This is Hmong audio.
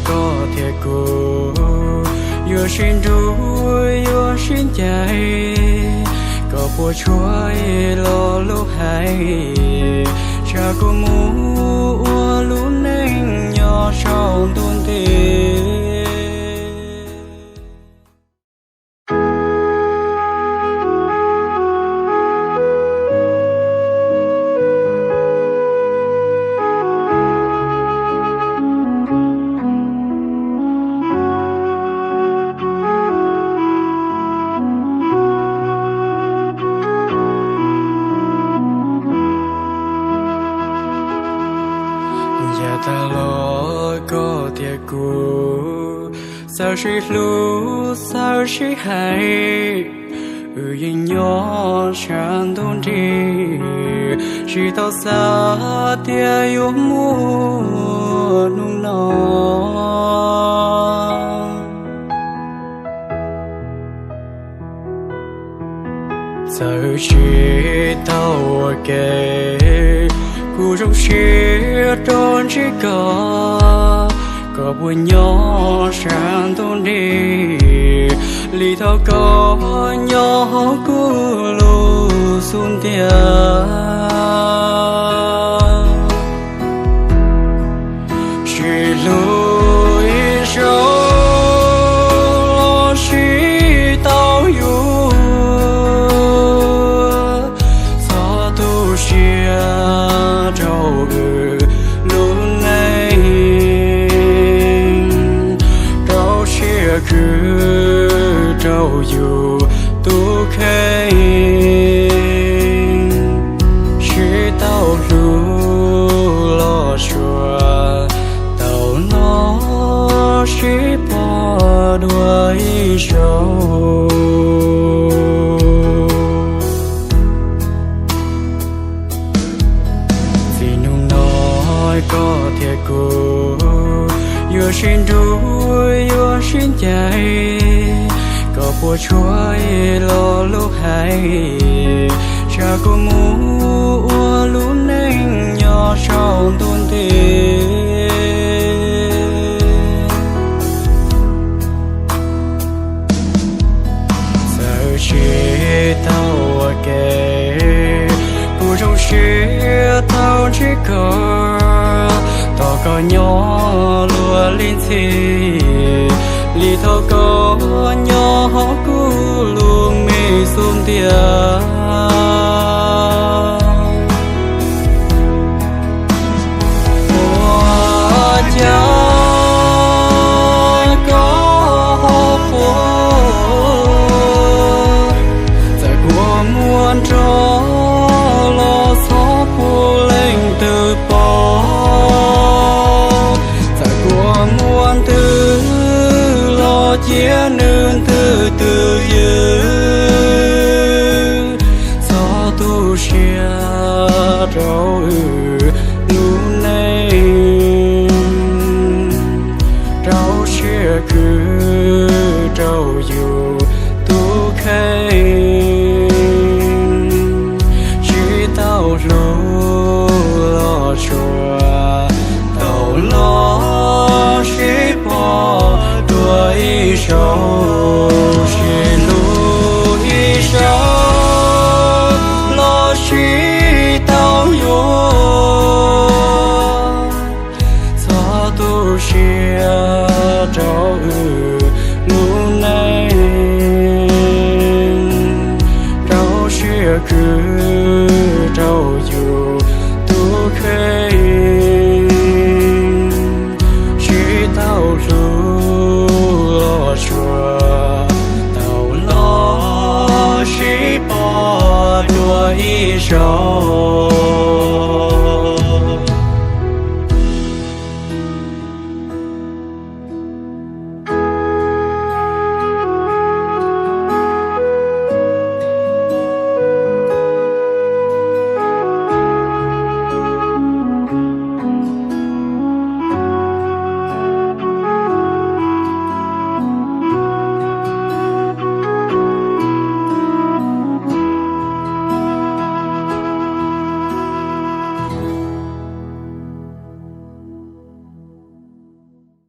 Koj thiab kuv yuav sib nrug yuav sib ncaim, koj puas tshuav ib lo lus hais, tsam kuv mus ua lub neej nyob saum ntuj nti. Yav tag los koj thiab kuv txawj sib hlub txawj sib hais, wb yeej nyob sab ntuj nrig, tsis tau xav tias yuav muaj hnub no. Txawm tsis tau ua ke, kuv zoo siab rau ntsib koj, koj puas nyob sab ntuj nrig, li thaum koj nyob hauv kuv lub xub ntiag. Sib hlub ib zaug los sib tau yuav, txhob tu siab rau wb lub neej, rau siab khwv rau yus tus kheej, sib tau hlub los suav, tau los sib pom dua ib zaug. Txij hnub no koj thiab kuv yuav sib nrug yuav sib ncaim, koj puas tshuav ib lo lus hais, tsam kuv mus ua lub neej nyob saum ntuj nti. Txawm tsis tau ua ke, kuv zoo siab tau ntsib koj, tos koj nyob luag li ntxhi, li thaum koj nyob hauv kuv lub me xub ntiag. Ua cas koj ho pub, txawm kua muag nrov los txhob pub leej twg pom, txawm kua muag ntws los cia nws ntws twj ywm, txhob tu siab rau wb lub neej, rau siab khwv rau yus tus kheej, sib tau hlub los suav, tau los sib pom dua ib zaug, sib hlub ib zaug los sib tau yuav, txhob tu siab rau wb lub neej, rau siab khwv rau yus tus kheej,